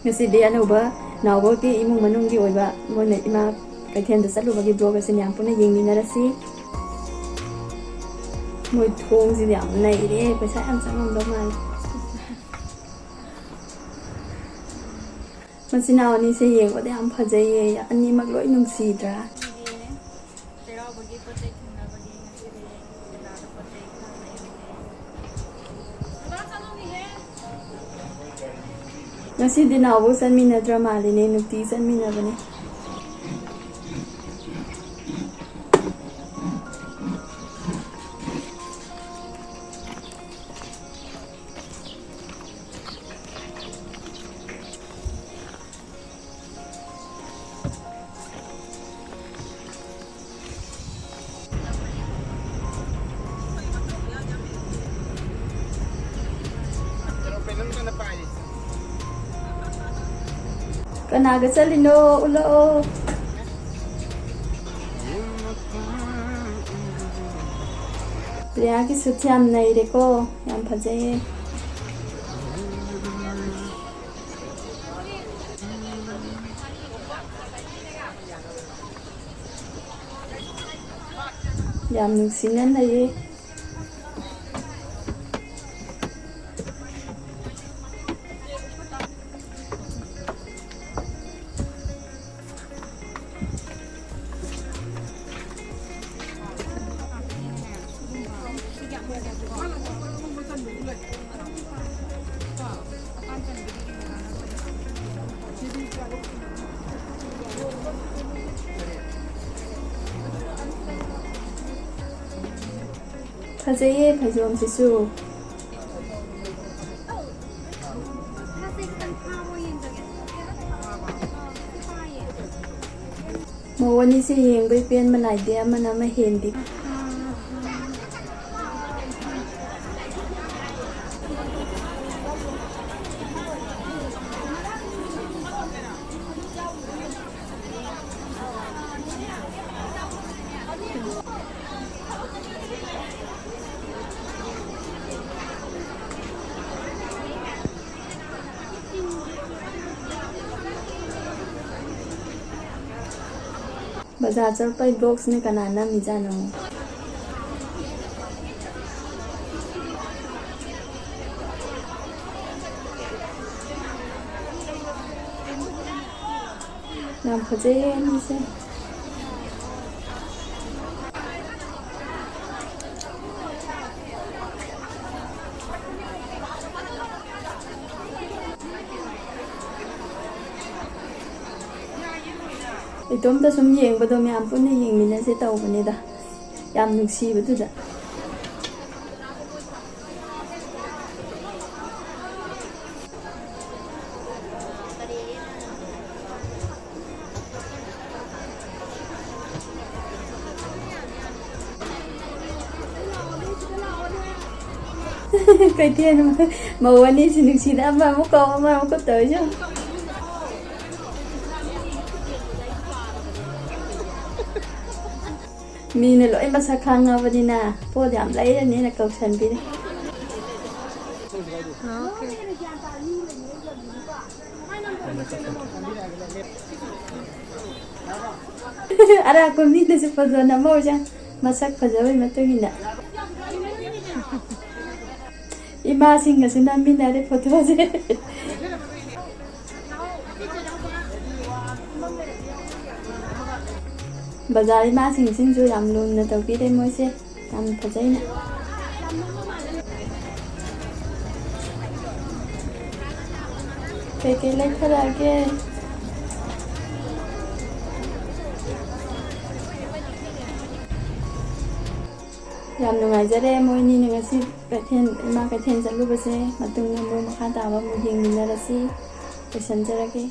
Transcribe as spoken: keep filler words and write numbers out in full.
ꯉꯁꯤꯗꯤ ꯑꯅꯧꯕ ꯅꯥꯎꯕꯣꯛꯀꯤ ꯏꯃꯨꯡ ꯃꯅꯨꯡꯒꯤ ꯑꯣꯏꯕ ꯃꯣꯏꯅ ꯏꯃꯥ ꯀꯩꯊꯦꯜꯗ ꯆꯠꯂꯨꯕꯒꯤ vlog ꯑꯁꯤ ꯃꯌꯥꯝ ꯄꯨꯟꯅ ꯌꯦꯡꯃꯤꯟꯅꯔꯁꯤ꯫ ꯃꯣꯏ ꯊꯣꯡꯁꯤꯗꯤ ꯌꯥꯝ ꯅꯩꯔꯦ, ꯄꯩꯁꯥ ꯌꯥꯝ ꯆꯪꯉꯝꯗꯧ ꯃꯥꯜꯂꯦ꯫ ꯃꯆꯤꯟ ꯃꯅꯥꯎ ꯑꯅꯤꯁꯦ ꯌꯦꯡꯕꯗ ꯌꯥꯝ ꯐꯖꯩꯌꯦ, ꯑꯅꯤꯃꯛ ꯂꯣꯏ ꯅꯨꯡꯁꯤꯗ꯭ꯔꯥ? ꯆꯩꯔꯥꯎꯕꯒꯤ ꯄꯣꯠ ꯆꯩ ꯊꯤꯟꯅꯕꯒꯤ ꯉꯁꯤꯗꯤ ꯀꯩꯅꯥꯗ ꯄꯣꯠ ꯆꯩ ꯈꯔ ꯂꯩꯔꯨꯒꯦ꯫ ꯉꯁꯤꯗꯤ ꯅꯥꯎꯕꯣꯛ ꯆꯠꯃꯤꯟꯅꯗ꯭ꯔ ꯃꯥꯜꯂꯤꯅꯦ, ꯅꯨꯡꯇꯤ ꯆꯠꯃꯤꯟꯅꯕꯅꯦ꯫ ꯀꯅꯥꯒ ꯆꯠꯂꯤꯅꯣ? ꯎꯠꯂꯛꯑꯣ꯫ ꯄ꯭ꯔꯤꯌꯥꯒꯤ ꯁꯨꯠꯁꯦ ꯌꯥꯝ ꯅꯩꯔꯦꯀꯣ, ꯌꯥꯝ ꯐꯖꯩꯌꯦ꯫ ꯌꯥꯝ ꯅꯨꯡꯁꯤꯅꯅꯩꯌꯦ꯫ ꯐꯖꯩꯌꯦ ꯐꯩꯖꯣꯝꯁꯤꯁꯨ꯫ ꯃꯧ ꯑꯅꯤꯁꯦ ꯌꯦꯡꯕꯩ ꯄꯦꯟꯕ ꯅꯥꯏꯗꯦ, ꯑꯃꯅ ꯑꯃ ꯍꯦꯟꯗꯦ꯫ ꯕꯖꯥꯔ ꯆꯠꯄꯩ ꯕ꯭ꯂꯣꯛꯁꯤꯅ ꯀꯅꯥ ꯅꯝꯃꯤꯖꯥꯠꯅꯣ? ꯌꯥꯝ ꯐꯖꯩꯌꯦ ꯑꯅꯤꯁꯦ꯫ ꯏꯇꯣꯝꯇ ꯁꯨꯝ ꯌꯦꯡꯕꯗꯣ, ꯃꯌꯥꯝ ꯄꯨꯟꯅ ꯌꯦꯡꯃꯤꯟꯅꯁꯦ ꯇꯧꯕꯅꯤꯗ, ꯌꯥꯝ ꯅꯨꯡꯁꯤꯕꯗꯨꯗ꯫ ꯀꯩꯊꯦꯜ ꯃꯧ ꯑꯅꯤꯁꯤ ꯅꯨꯡꯁꯤꯗ, ꯑꯃ ꯑꯃꯨꯛ ꯀꯧ, ꯑꯃ ꯑꯃꯨꯛ ꯀꯧ ꯇꯧꯔꯤꯁꯦ ꯌꯦꯡꯉꯨ꯫ ꯃꯤꯅ ꯂꯣꯏ ꯃꯁꯛ ꯈꯪꯉꯕꯅꯤꯅ ꯄꯣꯠ ꯌꯥꯝ ꯂꯩꯔꯅꯤꯅ ꯀꯧꯁꯟꯕꯤꯔꯦ꯫ ꯑꯔꯥꯛꯄ ꯃꯤꯅꯁꯨ ꯐꯣꯇꯣ ꯅꯝꯍꯧꯔꯤꯁꯦ ꯃꯁꯛ ꯐꯖꯕꯩ ꯃꯇꯨꯡ ꯏꯟꯅ꯫ ꯏꯃꯥꯁꯤꯡꯒꯁꯨ ꯅꯝꯃꯤꯟꯅꯔꯦ ꯐꯣꯇꯣꯁꯦ꯫ ꯕꯖꯥꯔ ꯏꯃꯥꯁꯤꯡꯁꯤꯅꯁꯨ ꯌꯥꯝ ꯂꯨꯅ ꯇꯧꯕꯤꯔꯦ ꯃꯣꯏꯁꯦ꯫ ꯌꯥꯝ ꯐꯖꯩꯅꯦ꯫ ꯀꯩꯀꯩ ꯂꯩꯊꯔꯛꯑꯒꯦ? ꯌꯥꯝ ꯅꯨꯡꯉꯥꯏꯖꯔꯦ ꯃꯣꯏꯅꯤꯅ ꯉꯁꯤ ꯀꯩꯊꯦꯜ, ꯏꯃꯥ ꯀꯩꯊꯦꯜ ꯆꯠꯂꯨꯕꯁꯦ꯫ ꯃꯇꯨꯡꯗ ꯑꯃꯨꯛ ꯃꯈꯥ ꯇꯥꯕ ꯑꯃꯨꯛ ꯌꯦꯡꯃꯤꯟꯅꯔꯁꯤ꯫ ꯂꯣꯏꯁꯤꯟꯖꯔꯒꯦ꯫